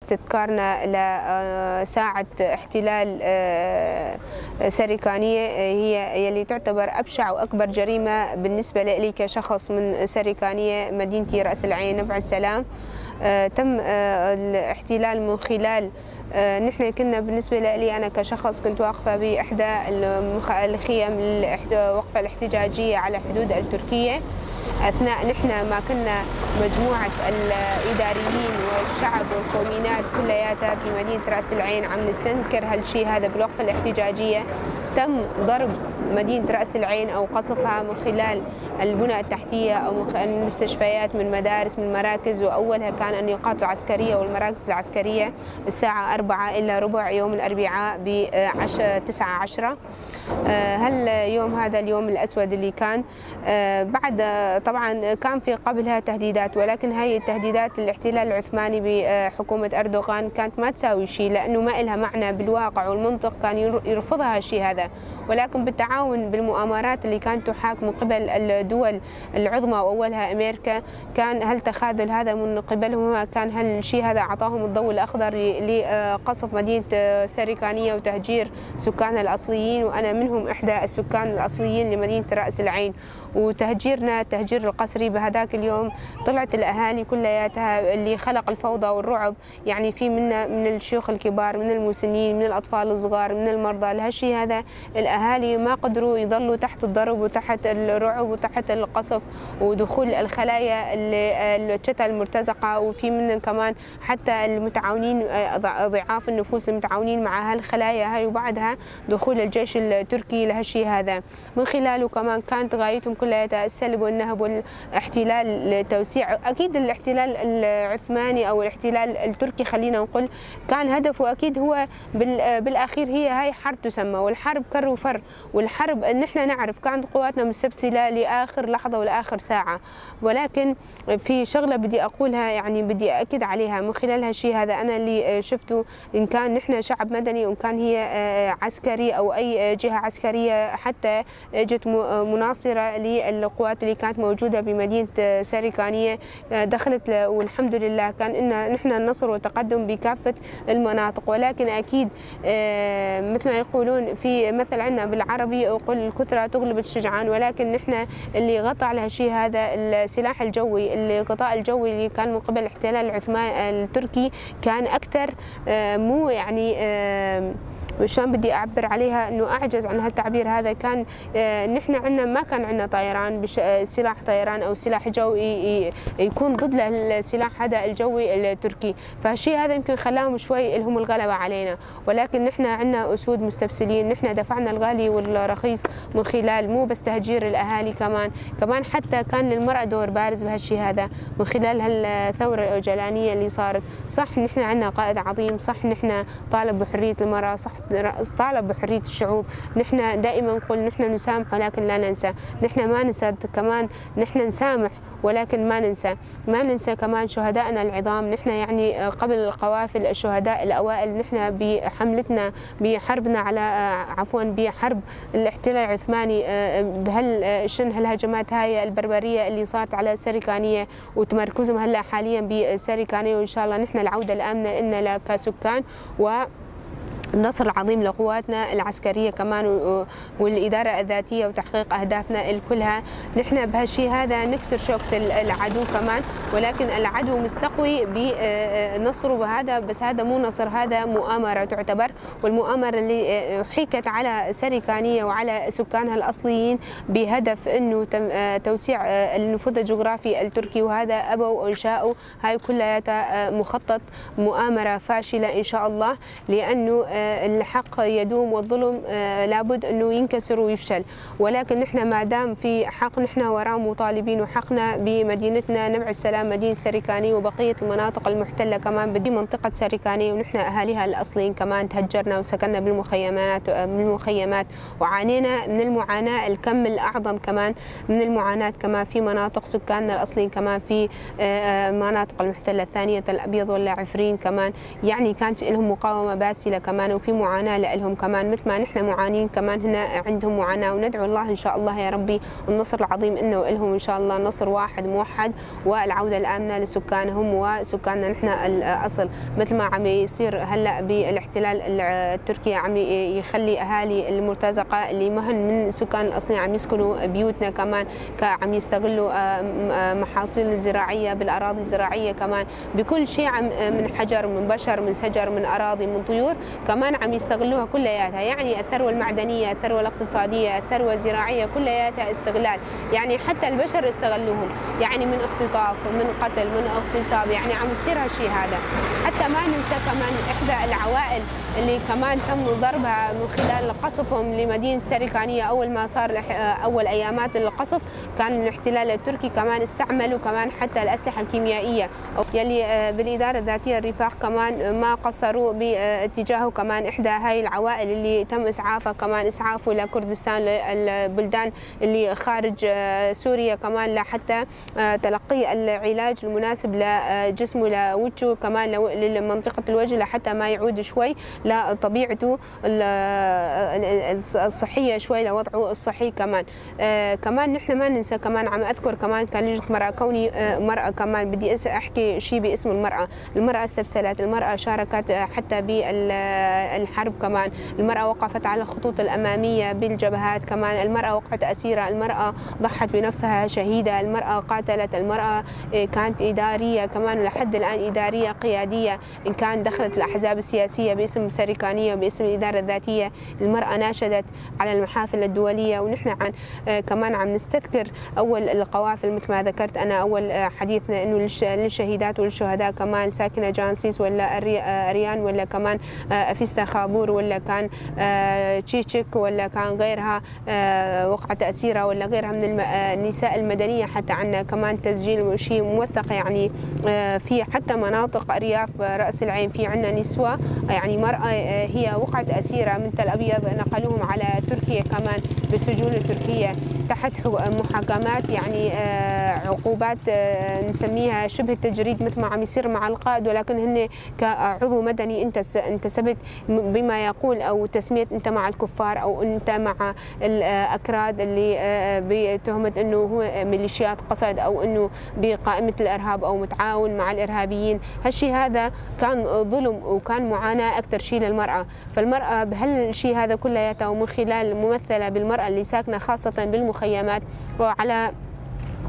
استذكارنا لساعة احتلال سريكانية، هي يلي تعتبر أبشع وأكبر جريمة بالنسبة لي كشخص من سريكانية، مدينتي رأس العين نبع السلام. تم الاحتلال من خلال نحن كنا بالنسبة لي أنا كشخص كنت واقفة بإحدى الخيم الوقفة الاحتجاجية على حدود التركية، أثناء نحن ما كنا مجموعة الإداريين والشعب والكومينات كلياتها بمدينة رأس العين عم نستنكر هالشيء هذا بالوقفة الاحتجاجية. تم ضرب مدينة رأس العين أو قصفها من خلال البنى التحتية أو من المستشفيات، من مدارس، من مراكز، وأولها كان النقاط العسكرية والمراكز العسكرية الساعة 3:45 يوم الأربعاء ب 9:10. هاليوم هذا اليوم الأسود اللي كان بعد، طبعا كان في قبلها تهديدات، ولكن هاي التهديدات للاحتلال العثماني بحكومة أردوغان كانت ما تساوي شيء، لأنه ما إلها معنى بالواقع والمنطق كان يرفضها الشيء هذا. ولكن بالتعاون بالمؤامرات اللي كانت تحاك من قبل الدول العظمى وأولها أمريكا، كان هالتخاذل هذا من قبلهم، كان هالشيء هذا أعطاهم الضوء الأخضر لقصف مدينة سريكانية وتهجير سكانها الأصليين، وأنا منهم إحدى السكان الأصليين لمدينة رأس العين. وتهجيرنا التهجير القسري بهذاك اليوم طلعت الأهالي كلياتها اللي خلق الفوضى والرعب، يعني في منا من الشيوخ الكبار، من المسنين، من الأطفال الصغار، من المرضى. لهالشيء هذا الأهالي ما قدروا يضلوا تحت الضرب وتحت الرعب وتحت القصف ودخول الخلايا الشتى المرتزقة، وفي منهم كمان حتى المتعاونين ضعاف النفوس المتعاونين مع هالخلايا هاي، وبعدها دخول الجيش التركي لهالشيء هذا. من خلاله كمان كانت غايتهم كلها السلب والنهب والاحتلال، التوسيع. أكيد الاحتلال العثماني أو الاحتلال التركي خلينا نقول كان هدفه أكيد هو بالأخير هي هاي حرب تسمى، والحرب كر وفر، والحرب نحن نعرف كانت قواتنا مستبسلة لآخر لحظة ولآخر ساعة. ولكن في شغلة بدي أقولها، يعني بدي أكد عليها من خلال هالشيء هذا، أنا اللي شفته إن كان نحن شعب مدني وإن كان هي عسكري أو أي جهة عسكرية حتى اجت مناصرة للقوات اللي كانت موجودة بمدينة سريكانية دخلت، والحمد لله كان إن نحن النصر والتقدم بكافة المناطق. ولكن أكيد مثل ما يقولون في مثل عندنا بالعربي يقول الكثرة تغلب الشجعان، ولكن نحن اللي غطى على هالشيء هذا السلاح الجوي، الغطاء الجوي اللي كان من قبل الاحتلال العثماني التركي كان أكثر، مو يعني شلون بدي اعبر عليها، انه اعجز عن هالتعبير هذا. كان نحن عندنا ما كان عندنا طيران، سلاح طيران او سلاح جوي يكون ضد السلاح هذا الجوي التركي، فهالشيء هذا يمكن خلاهم شوي لهم الغلبة علينا. ولكن نحن عندنا اسود مستبسلين، نحن دفعنا الغالي والرخيص من خلال مو بس تهجير الاهالي، كمان حتى كان للمراة دور بارز بهالشيء هذا من خلال هالثوره الاوجلانيه اللي صارت. صح نحن عندنا قائد عظيم، صح نحن طالب بحرية المراة، صح طالب بحرية الشعوب، نحن دائما نقول نحن نسامح ولكن لا ننسى، نحن ما ننسى كمان، نحن نسامح ولكن ما ننسى، ما ننسى كمان شهدائنا العظام. نحن يعني قبل القوافل الشهداء الأوائل، نحن بحملتنا بحربنا على عفوا بحرب الاحتلال العثماني بهالشن هالهجمات هاي البربرية اللي صارت على السريكانية وتمركزهم هلا حاليا بالسريكانية، وإن شاء الله نحن العودة الآمنة لنا كسكان، و النصر العظيم لقواتنا العسكرية كمان والإدارة الذاتية وتحقيق أهدافنا كلها. نحن بهالشيء هذا نكسر شوكة العدو كمان، ولكن العدو مستقوي بنصره بهذا، بس هذا مو نصر، هذا مؤامرة تعتبر، والمؤامرة اللي حيكت على سريكانية وعلى سكانها الأصليين بهدف أنه توسيع النفوذ الجغرافي التركي، وهذا أبوا وإنشاؤه، هاي كلها مخطط مؤامرة فاشلة إن شاء الله، لأنه الحق يدوم والظلم لابد انه ينكسر ويفشل. ولكن نحن ما دام في حق نحن وراه مطالبين، وحقنا بمدينتنا نبع السلام مدينة سريكانية وبقية المناطق المحتلة كمان بدي منطقة سريكانية، ونحن اهاليها الاصليين كمان تهجرنا وسكننا بالمخيمات وعانينا من المعاناة الكم الاعظم كمان من المعاناة كمان في مناطق سكاننا الاصليين كمان في مناطق المحتلة الثانية الابيض ولا عفرين كمان، يعني كانت لهم مقاومة باسله كمان. كمان، وفي معاناة لهم كمان مثل ما نحن معانين كمان هنا عندهم معاناة. وندعو الله إن شاء الله يا ربي النصر العظيم إنه لهم إن شاء الله نصر واحد موحد والعودة الآمنة لسكانهم وسكاننا نحن الأصل. مثل ما عم يصير هلا بالاحتلال التركي عم يخلي أهالي المرتزقة اللي مهن من سكان الأصليين عم يسكنوا بيوتنا كمان، عم يستغلوا محاصيل الزراعية بالأراضي الزراعية كمان، بكل شيء عم من حجر من بشر من شجر من أراضي من طيور كمان عم يستغلوها كلياتها. يعني الثروة المعدنية، الثروة الاقتصادية، الثروة الزراعية كلياتها استغلال، يعني حتى البشر استغلوهم، يعني من اختطاف من قتل من اغتصاب، يعني عم يصير هالشيء هذا. حتى ما ننسى كمان إحدى العوائل اللي كمان تم ضربها من خلال قصفهم لمدينة سريكانية أول ما صار أول أيامات القصف، كان الاحتلال التركي كمان استعملوا كمان حتى الأسلحة الكيميائية يلي بالإدارة الذاتية الرفاق كمان ما قصروا باتجاهه. كمان إحدى هاي العوائل اللي تم إسعافها كمان إسعافه لكردستان للبلدان اللي خارج سوريا كمان لحتى تلقي العلاج المناسب لجسمه لوجهه كمان لمنطقة الوجه لحتى ما يعود شوي لطبيعته الصحية شوي لوضعه الصحي كمان. كمان نحن ما ننسى كمان عم أذكر كمان كان لجنة مرأة، كوني مرأة كمان بدي أحكي شيء باسم المرأة. المرأة استبسلت، المرأة شاركت حتى بالحرب كمان، المرأة وقفت على الخطوط الأمامية بالجبهات كمان، المرأة وقعت أسيرة، المرأة ضحت بنفسها شهيدة، المرأة قاتلت، المرأة كانت إدارية كمان ولحد الآن إدارية قيادية، إن كان دخلت الأحزاب السياسية باسم سريكانية وباسم الإدارة الذاتية، المرأة ناشدت على المحافل الدولية. ونحن عن كمان عم نستذكر أول القوافل مثل ما ذكرت أنا أول حديثنا إنه للشهيدات والشهداء كمان ساكنة جانسيس ولا أريان ولا كمان أفيستا خابور ولا كان تشيتشيك ولا كان غيرها وقعت أسيرة ولا غيرها من النساء المدنية. حتى عندنا كمان تسجيل شيء موثق يعني في حتى مناطق أرياف رأس العين في عندنا نسوة يعني مرأة هي وقعت أسيرة من تل أبيض نقلوهم على تركيا كمان بالسجون التركية تحت محاكمات يعني عقوبات نسميها شبه التجريد مثل ما عم يصير مع القائد، ولكن هن كعضو مدني انت انتسبت بما يقول او تسميه انت مع الكفار او انت مع الاكراد اللي بتهمه انه هو ميليشيات قسد او انه بقائمه الارهاب او متعاون مع الارهابيين. هالشيء هذا كان ظلم وكان معاناة اكثر شيء للمراة، فالمراه بهالشيء هذا كلياته ومن خلال ممثلة بالمراة اللي ساكنة خاصة بالمخيمات، وعلى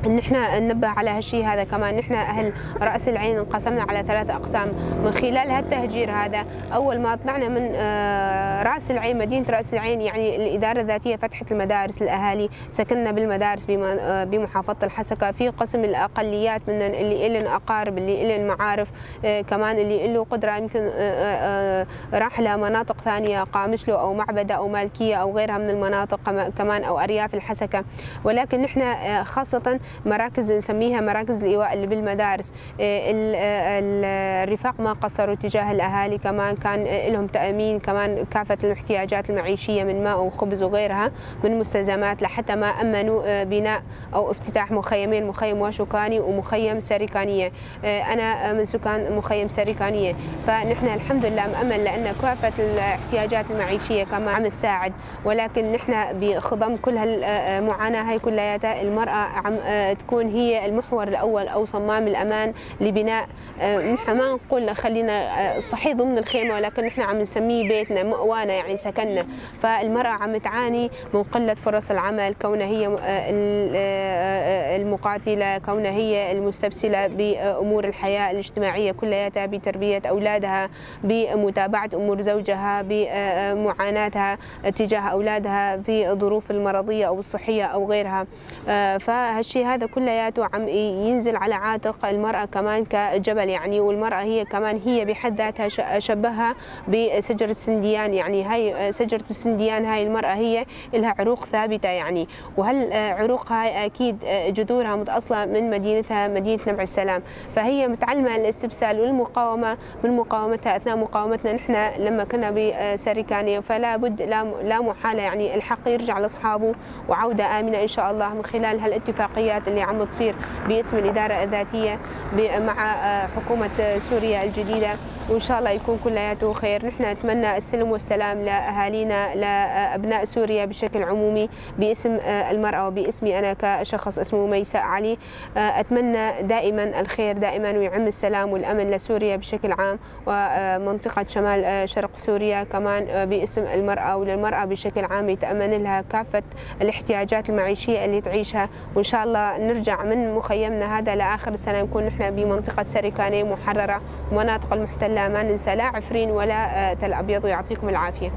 نحن ننبه على هالشيء هذا كمان. نحن أهل رأس العين انقسمنا على 3 أقسام من خلال هالتهجير هذا. أول ما طلعنا من رأس العين مدينة رأس العين يعني الإدارة الذاتية فتحت المدارس للأهالي، سكننا بالمدارس بمحافظة الحسكة في قسم الأقليات من اللي إلن أقارب اللي إلن معارف كمان اللي له قدرة يمكن راح لمناطق ثانية قامشلو أو معبدة أو مالكية أو غيرها من المناطق كمان أو أرياف الحسكة. ولكن نحن خاصة مراكز نسميها مراكز الإيواء اللي بالمدارس، الرفاق ما قصروا تجاه الأهالي كمان، كان لهم تأمين كمان كافة الاحتياجات المعيشية من ماء وخبز وغيرها من مستلزمات لحتى ما أمنوا بناء أو افتتاح مخيمين، مخيم واشوكاني ومخيم سريكانية. أنا من سكان مخيم سريكانية، فنحن الحمد لله مأمن لأن كافة الاحتياجات المعيشية كمان عم تساعد، ولكن نحن بخضم كل هالمعاناة هاي كلياتها المرأة عم تكون هي المحور الأول أو صمام الأمان لبناء. نحن ما نقول خلينا صحيح ضمن الخيمة، ولكن نحن عم نسميه بيتنا مأوانا يعني سكننا. فالمرأة عم تعاني من قلة فرص العمل، كونها هي المقاتلة، كونها هي المستبسلة بأمور الحياة الاجتماعية كلياتها، بتربية أولادها، بمتابعة أمور زوجها، بمعاناتها تجاه أولادها في ظروف المرضية أو الصحية أو غيرها. فهالشيء هذا كلياته عم ينزل على عاتق المرأة كمان كجبل يعني. والمرأة هي كمان هي بحد ذاتها شبهها بشجرة السنديان، يعني هاي شجرة السنديان هاي المرأة هي لها عروق ثابتة يعني، وهالعروق هاي أكيد جذورها متأصلة من مدينتها مدينة نبع السلام، فهي متعلمة الاستبسال والمقاومة من مقاومتها أثناء مقاومتنا نحن لما كنا بسريكانية. فلا بد لا محالة يعني الحق يرجع لأصحابه وعودة آمنة إن شاء الله من خلال هالاتفاقيات اللي عم تصير باسم الإدارة الذاتية مع حكومة سوريا الجديدة. وإن شاء الله يكون كلياته خير. نحن نتمنى السلم والسلام لأهالينا، لأبناء سوريا بشكل عمومي، باسم المرأة وباسمي أنا كشخص اسمه ميساء علي. أتمنى دائما الخير دائما، ويعم السلام والأمن لسوريا بشكل عام ومنطقة شمال شرق سوريا كمان باسم المرأة وللمرأة بشكل عام، يتأمن لها كافة الاحتياجات المعيشية اللي تعيشها، وإن شاء الله نرجع من مخيمنا هذا لآخر السنة نكون نحن بمنطقة سريكانية محررة ومناطق المحتلة، ما ننسى لا عفرين ولا تل أبيض. ويعطيكم العافية.